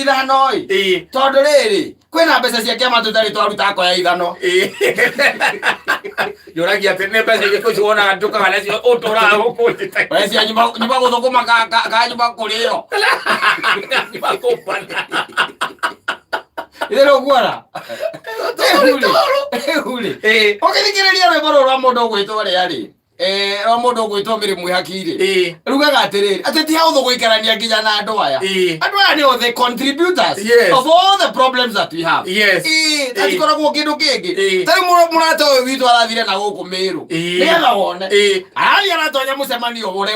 Ithano ĩ. Tondũ rĩrĩ, kwĩna mbeca cia kĩama tũtarĩ twaruta akoya ithano. Njũragia atĩ nĩ mbeca irĩkũ icio wonaga njũkaga nacio ũtũraga gũkũ njĩtagia. Mbeca nyuma nyuma gũthũkũma ka ka ka nyuma kũrĩo. Nyuma kũmbana. Ithe rũguara. Rĩu rĩ. Ũgĩthikĩrĩria rwĩmbo rũrũ rwa mũndũ ũgwĩtwo rĩa rĩ. Rwa mũndũ ũgwĩtwo Mĩrĩ Mwĩhaki rĩ. Rugaga atĩrĩrĩ, atĩ ti haũthũ gũikarania nginya na andũ aya. Andũ aya nĩo the contributors of all the problems that we have. Hatikoragwo kĩndũ kĩngĩ. Ta rĩu mũrata ũyũ witũ arathire na gũkũ Mĩrũ. Nĩgetha wone. Arathiĩ aratonya mũcemanio ũrĩa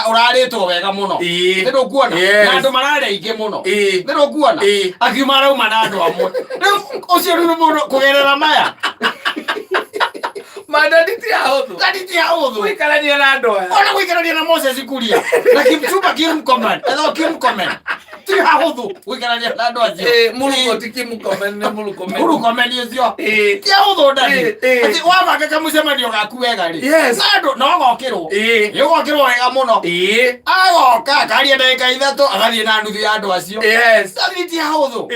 ũrarĩtwo wega mũno. Nĩ ndũkuona? Na andũ mararĩa aingĩ mũno. Nĩ ndũkuona? Akiuma arauma na andũ amwe. Rĩu ũcio rĩu nĩ mũndũ kũgerera maya. Mandadi ti ahũthũ. Ndadi ti ahũthũ. Gũikarania na andũ aya. Ona gũikarania na Moses Kuria na Kipchumba Murkomen. Ethagwo Murkomen. Ti ahũthũ gũikarania na andũ acio. Mũruko ti Murkomen nĩ Murkomen. Murkomen ũcio. Ti ahũthũ ndadi. Atĩ wabanga kamũcemanio gaku wega rĩ. Na andũ no gokĩrwo. Nĩ ũgokĩrwo wega mũno. Agoka akaria ndagĩka 3 agathiĩ na nuthu ya andũ acio. Ndadi ti ahũthũ.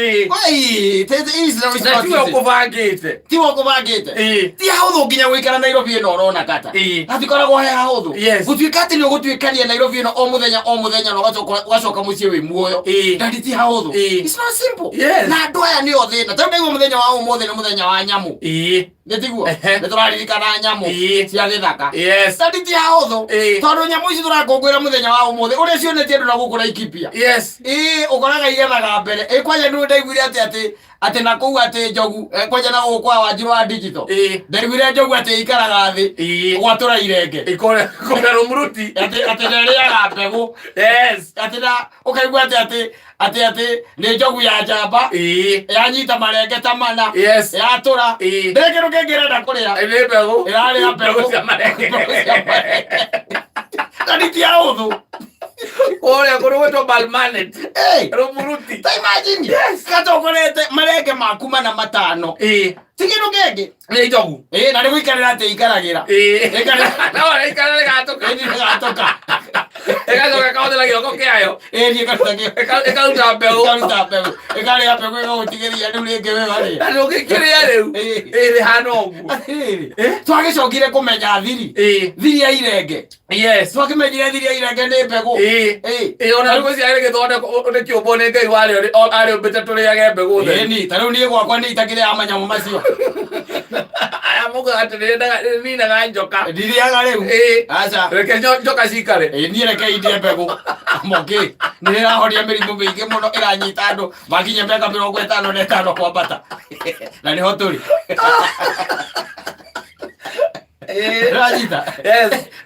Na tiwe ũkũbangĩte. Tiwe ũkũbangĩte. Ti hahũthũ nginya gũikara Nairobi ĩno ũrona kata. Hatikoragwo he hahũthũ. Gũtuĩka atĩ nĩ ũgũtuĩkania Nairobi ĩno o mũthenya o mũthenya na ũgacoka mũciĩ wĩ muoyo. Ndadi ti hahũthũ. It's not simple. Na andũ aya nĩo thĩna. Tarĩu ndaigua mũthenya wa ũmũthĩ nĩ mũthenya wa nyamũ. Nĩ tiguo? Nĩ tũraririkana nyamũ cia gĩthaka. Ndadi ti hahũthũ. Tondũ nyamũ ici tũrakũngũĩra mũthenya wa ũmũthĩ ũrĩa cionetie andũ na gũkũ Laikipia. Ũkoraga igethaga mbere. Kwanja nĩ ndaiguire atĩ atĩ atĩ na kũu atĩ njogu kwanja na gũkũ kwa Wanjiru wa digital. Ndaiguire njogu atĩ ikaraga thĩ gwatũra irenge. Ikore kore rũmuruti. Atĩ atĩ nĩrĩaga mbegũ. Atĩ na ũkaigua atĩ atĩ atĩ atĩ nĩ njogu ya njamba. Yanyita marenge ta mana. Yatũra. Ndĩrĩ kĩndũ kĩngĩ ĩrenda kũrĩa. Nĩ mbegũ. Ĩrarĩa mbegũ. Mbegũ cia marenge. Mbegũ cia marenge. Na nĩ ti ya ũthũ. Kũrĩa kũrĩ gwĩtwo Balmanet. Rũmuruti. Ta imagine. Gatokorete marenge maku mana matano. Ti kĩndũ kĩngĩ. Nĩ njogu. Na nĩ gũikarĩra atĩ ikaragĩra. Ikarĩra. No, ĩikarĩra ĩgatũka. Ĩĩ, ĩgatũka. Ĩgacoka ĩkahũthĩra gĩoko kĩayo. Niĩ ĩkaruta gĩoko. Ĩkaruta mbegũ. Ĩkaruta mbegũ. Ĩkarĩa mbegũ ĩgagũtigĩria rĩu rĩngĩ we warĩa. Na ndũngĩkĩrĩa rĩu. Ĩrĩhana ũguo. Atĩrĩrĩ, twagĩcokire kũmenya thiri. Thiri ya irenge. Twakĩmenyire thiri ya irenge nĩ mbegũ. Ona thikũ ici arĩ gĩthondeko nĩ kĩũmbwo nĩ Ngai warĩo arĩũmbĩte tũrĩage mbegũ theri. Ĩni, ta rĩu niĩ gwakwa nĩ itakĩrĩaga manyamũ macio. Aya mũgũra atĩ nĩninaga njoka. Ndirĩaga rĩu. Aca. Reke njoka cikare. Niĩ reke indie mbegũ. Moke. Nĩ ĩrahonia mĩrimũ mĩingĩ mũno ĩranyita andũ makinya mĩaka 55 kwambata. Na nĩho tũrĩ. Ũranyita?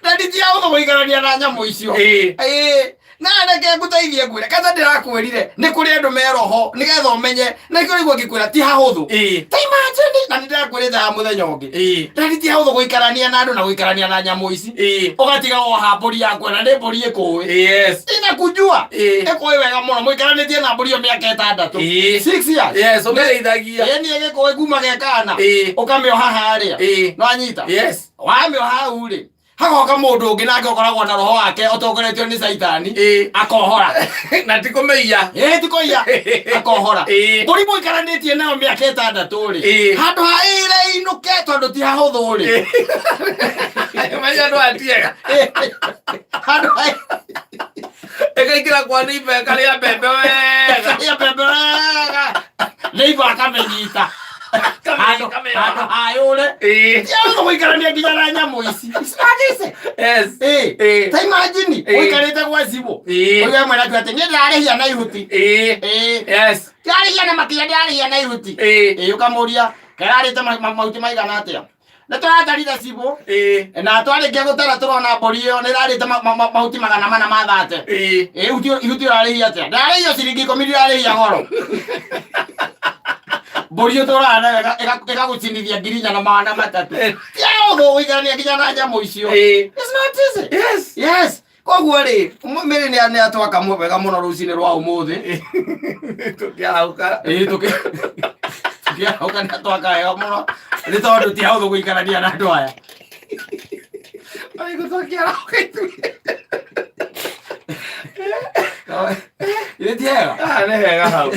Na nditia ũthũ gũikarania na nyamũ icio. Na reke ngũteithie ngwĩre kata ndĩrakwĩrire nĩ kũrĩ andũ me roho nĩgetha ũmenye na nĩkĩo rĩu ngĩkwĩra ti hahũthũ. Ta imagine na nĩ ndĩrakwĩrĩte ha mũthenya ũngĩ. Na ti hahũthũ gũikarania na andũ na gũikarania na nyamũ ici. Ũgatiga woha mbũri yaku na nĩ mbũri ĩkũĩ. Inakujua. Ĩkũĩ wega mũno mũikaranĩtie na mbũri ĩyo mĩaka 6. 6 years. Yes, ũmĩrĩithagia. Ĩĩ, niĩ gĩkũĩ kuma ge kana. Ũkamĩoha harĩa. No anyita. Wamĩoha hau rĩ, hagoka mũndũ ũngĩ nake ũkoragwo na roho wake ũtongoretio nĩ Caitani. Akohora. Na ti kũmĩiya. Ti kũiya. Akohora. Mbũri mũikaranĩtie nayo mĩaka 6 rĩ. Handũ ha ĩre inũke tondũ ti hahũthũ rĩ. Menya andũ atiega. Handũ ha Ĩkaingĩra kwa neighbor ĩkarĩa mbembe wega. Ĩkarĩa mbembe wega. Neighbor akamĩnyita. Handũ handũ hayũre. Ti hahũthũ gũikarania nginya na nyamũ ici. It's not easy. Ta imagine ũikarĩte gwa cibũ. Ũigue mwena tu atĩ niĩ ndĩrarĩhia na ihuti. Ndĩrarĩhia na makinya ndĩrarĩhia na ihuti. Ũkamũria kerarĩte mahuti maigana atĩa. Nĩ tũratarire cibũ. Na twarĩkia gũtara tũrona mbũri ĩyo nĩ ĩrarĩte mahuti 400 ma thate. Ihuti ũrarĩhia atĩa? Ndĩrarĩhia ciringi 10 ndirarĩhia goro. Mbũri ũtũraga nayo ĩgagũcinithia 4300. Ti hahũthũ gũikarania nginya na nyamũ icio. It's not easy. Yes. Koguo rĩ, Mary nĩ atwaka wega mũno rũcinĩ rwa ũmũthĩ. Tũkĩarahũka. Tũkĩarahũka nĩ atwaka wega mũno. Nĩ tondũ ti hahũthũ gũikarania na andũ aya. Aigũ tũkĩarahũka ithuĩ. Ĩ ti hega? Ah, nĩ hega hau.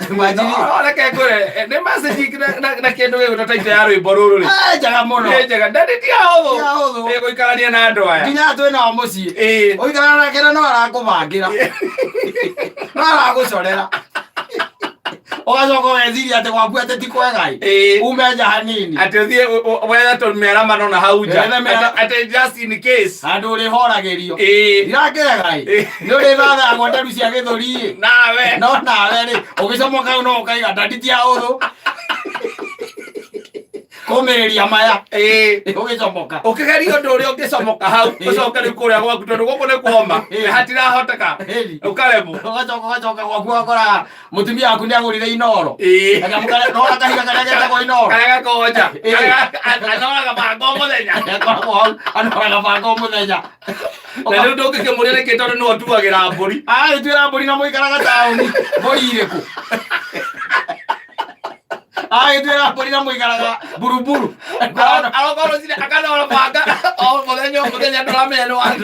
Imagine. No, reke ngwĩre, nĩ message na kĩndũ gĩgwĩtwo title ya rwĩmbo rũrũ rĩ. Eh, njega mũno. Nĩ njega. Na nĩ ti hahũthũ. Ti hahũthũ. Ĩ, gũikarania na andũ aya. Nginya twĩ nao mũciĩ. Ĩ. Ũikara nake na no arakũbangĩra. No aragũcorera. Ũgacoka ũgeciria atĩ gwaku atĩ ti kwega ĩ. Ĩ. Ume nja hanini. Atĩ ũthiĩ wethe tũmĩaramano na hau nja. Wethe mĩara- Atĩ just in case. Handũ ũrĩhoragĩrio. Ĩ. Ndirakĩrega ĩ. Ĩ. Nĩ ũrĩthathagwo nderu cia gĩthũri ĩ. Nawe. No nawe rĩ, ũgĩcomoka no ũkaiga ndandi ti ahũthũ. Kũmĩrĩria maya. Ĩ. Ũgĩcomoka. Ũkĩgeria ũndũ ũrĩa ũngĩcomoka hau ũcoke rĩu kũrĩa gwaku tondũ gũkũ nĩ kũhoma Ĩ. hatirahoteka Ĩ. ũkaremwo. Ũgacoka ũgacoka gwaku ũgakora mũtumia waku nĩ agũrire inoro. Ĩ. Kanyamũ karĩa nona kahiga karĩa getagwo inoro. Karĩa gakonja. Ĩ. Anoraga banga o mũthenya. Gakoragwo hau anoraga banga o mũthenya. Na rĩu ndũngĩkĩmũria nĩkĩ tondũ nĩwe ũtuagĩra mbũri. Agagĩtuĩra mbũri na mũikaraga taũni. Mbũri irĩkũ? Agagĩtuĩra mbũri na mũikaraga buruburu. Aroka rũcinĩ akanora banga o mũthenya o mũthenya ndũramenya nĩ waki.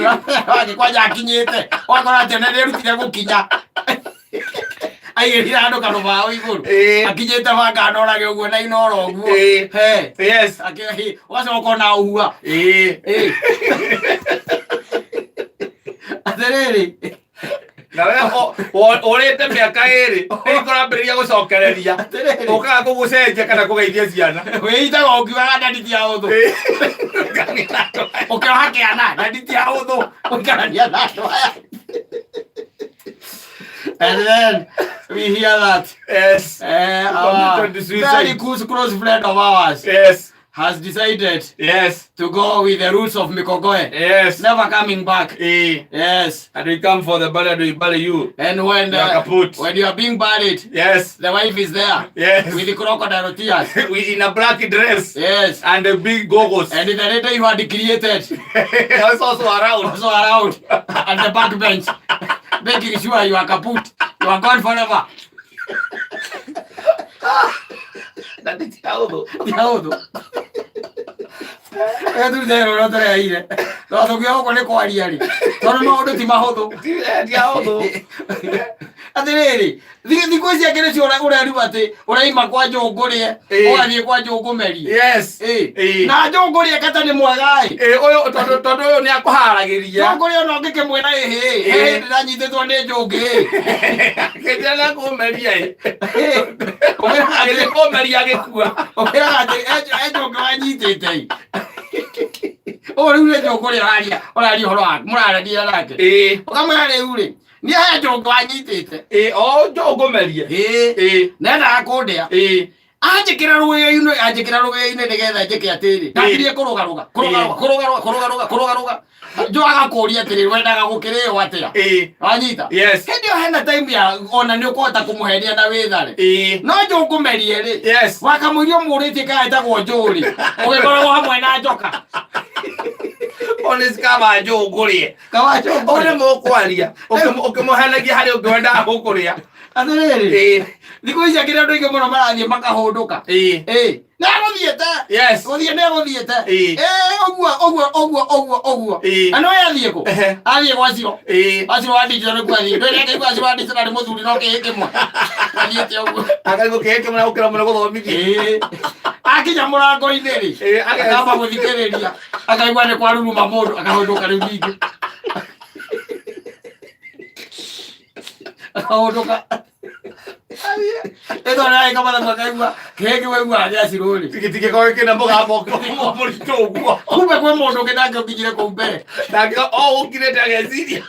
Wake kwanja akinyĩte. Ũgakora atĩ ona nĩerutire gũkinya. Aigĩrĩire handũ karũbaũ igũrũ. Ĩĩ. Akinyĩte banga anorage ũguo na inoro ũguo. Ĩĩ. He. Yes. Ũgacoka ona ũhua. Ĩĩ. Ĩĩ. Atĩrĩrĩ. Na we ũrĩte mĩaka ĩrĩ rĩu kũrambĩrĩria gũcokereria. Atĩrĩrĩ. Ũkaga kũgũcenjia kana kũgeithia ciana. Wĩitaga ũkiugaga ndandi ti ahũthũ. Ũkĩoha kĩana ndandi ti ahũthũ. Gũikarania na andũ aya. And then we hear that Yes. our Committed suicide. very close, close friend of ours Yes. has decided Yes. to go with the roots of Mikogoe. Yes. Never coming back. Ĩĩ. Yes. And we come for the body and we bury you. And when You are kaput. when you are being buried, Yes. the wife is there Yes. with the crocodile tears. We in a black dress Yes. and the big goggles. And the lady you had created It's also around. also around at the back bench, making sure you are kaput. You are gone forever. That is how though. Ti ahũthũ. Reke tũrute wĩra ũrĩa tũreheire. No tũkiuga gũkũ nĩ kwaria rĩ. Tondũ maũndũ ti mahũthũ. Ti ahũthũ. Atĩrĩrĩ, thikũ ici angĩ nĩcio ũrerua atĩ ũraima kwa njũngũrĩe, Ĩĩ. ũgathiĩ kwa njũngũmerie. Yes. Ĩĩ. Ĩĩ. Na njũngũrĩe kata nĩ mwega ĩ. Ĩĩ, ũyũ tondũ tondũ ũyũ nĩ akũharagĩria. Njũngũrĩe ona ũngĩkĩmwĩra ĩhĩ, Ĩĩ. ĩhĩ ndĩranyitĩtwo nĩ njũngĩ ĩ. Kĩnja na kũmeria ĩ. Ĩĩ. Ũmwĩraga Agĩthiĩ atĩ- kũmeria agĩkua. ũmwĩraga atĩ e njũngĩ wanyitĩte ĩ. Ũyũ rĩu nĩ njũngũrĩe ũraria ũraria ũhoro wa mũraragia nake. Ĩĩ. Ũkamwĩra rĩu rĩ, niĩ he njũngĩ wanyitĩte. Ĩĩ, o njũngũmerie. Ĩĩ. Ĩĩ. Nendaga kũndĩa. Ĩĩ. Anjĩkĩra rũgĩo-inĩ anjĩkĩra rũgĩo-inĩ nĩgetha njĩke atĩrĩ ndambirie kũrũgarũga kũrũgarũga kũrũgarũga kũrũgarũga kũrũgarũga njũ agakũria atĩrĩ wendaga gũkĩrĩo atĩa Ĩĩ. wanyita Yes. hĩndĩ ĩyo hena time ya ona nĩ ũkũhota kũmũheria na wĩthare Ĩĩ. no njũngũmerie rĩ Yes. wakamũiria mũrĩtie kana ĩtagwo njũrĩ ũgĩkoragwo hamwe na njoka Ona cikaba njũngũrĩe. Kaba njũngũrĩe. Ũũ nĩ mũkwaria. Ũkĩmũhenagia harĩ ũngĩ wendaga gũkũrĩa. Atĩrĩrĩ. Ĩĩ. Thikũ ici akĩrĩ andũ aingĩ mũno marathiĩ makahũndũka. Ĩĩ. Ĩĩ. Nĩ agũthiĩte. Yes. Gũthiĩ nĩ agũthiĩte. Ĩĩ. Ĩĩ ũguo ũguo ũguo ũguo ũguo. Ĩĩ. Na nĩwe athiĩ kũ? Ehe. Athiĩ gwa Ciro. Ĩĩ. Gwa Ciro wa digital nĩkuo athiĩ. Ndũĩ nĩakĩigua gwa Ciro wa digital nĩ mũthuri no kĩhĩ kĩmwe. Athiĩte ũguo. Akaigua kĩhĩ kĩmwe na gũkĩra mũno gũthomithia. Ĩĩ. Akinya mũrango-inĩ rĩ. Ĩĩ, Akamba gũthikĩrĩria. Akaigua nĩ kwaruruma mũndũ akahũndũka rĩu ningĩ. Akahũndũka. Ĩto nĩ mathabu akaigua kĩhĩ kĩmwe aiguaga gĩa Ciro rĩ. Gĩtingĩkorwo kĩna mũgambo mũritũ ũguo. Kumbe kwĩ mũndũ ũngĩ nake ũkinyire kũu mbere. Nake o ũkirĩte ageciria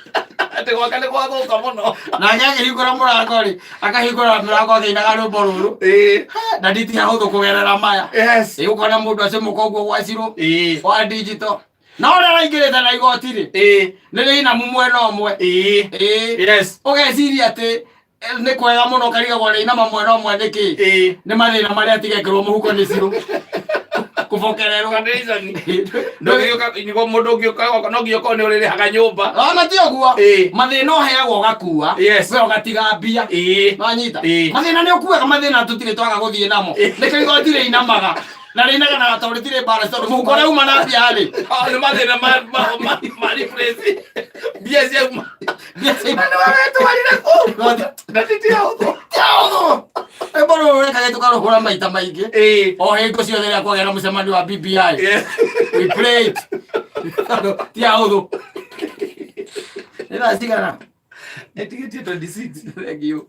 atĩ gwake nĩ gwathũka mũno. Nake akĩhingũra mũrango rĩ, akahingũra mũrango akĩinaga rwĩmbo rũrũ. Ĩĩ. Na nditi hahũthũ kũgerera maya. Yes. Ĩ ũkona mũndũ acemũka ũguo gwa Ciro Ĩĩ. wa digital. Na ũrĩa araingĩrĩte na igoti rĩ, Ĩĩ. nĩ rĩinamu mwena ũmwe. Ĩĩ. Ĩĩ. Yes. Ũgeciria atĩ nĩ kwega mũno ũkarigagwo rĩinama mwena ũmwe nĩkĩ? Ĩĩ. Nĩ mathĩna marĩa atigekĩrwo mũhuko nĩ Ciro. Kũbokererwo. Foundation. Ndũngĩũka nĩguo mũndũ ũngĩũka gwakwa no nginya ũkorwo nĩ ũrĩrĩhaga nyũmba. Ona ti ũguo. Ĩĩ. Mathĩna ũheagwo ũgakua. Yes. We ũgatiga mbia. Ĩĩ. Wanyita. Ĩĩ. Mathĩna nĩ ũkuaga mathĩna tũtirĩ twaga gũthiĩ namo. Ĩĩ. Nĩkĩo igoti rĩinamaga. Na rĩinaga na tondũ rĩtirĩ mbara tondũ mũhuko ũrĩa uma na mbia rĩ. Ah, nĩ mathĩna ma ma ma ma replace mbia ciauma. Mbia cia Na nĩ wetwarire kũu. Na ti ti ahũthũ. Ti ahũthũ. Rwĩmbo rũrũ rũrekage tũkarũhũra maita maingĩ. O hingo ciothe rĩrĩa kwagĩa na mũcemanio wa BBI. We play it. Tondũ ti ahũthũ. Nĩ thaa cigana? Ĩtigĩtie 26. Thank you.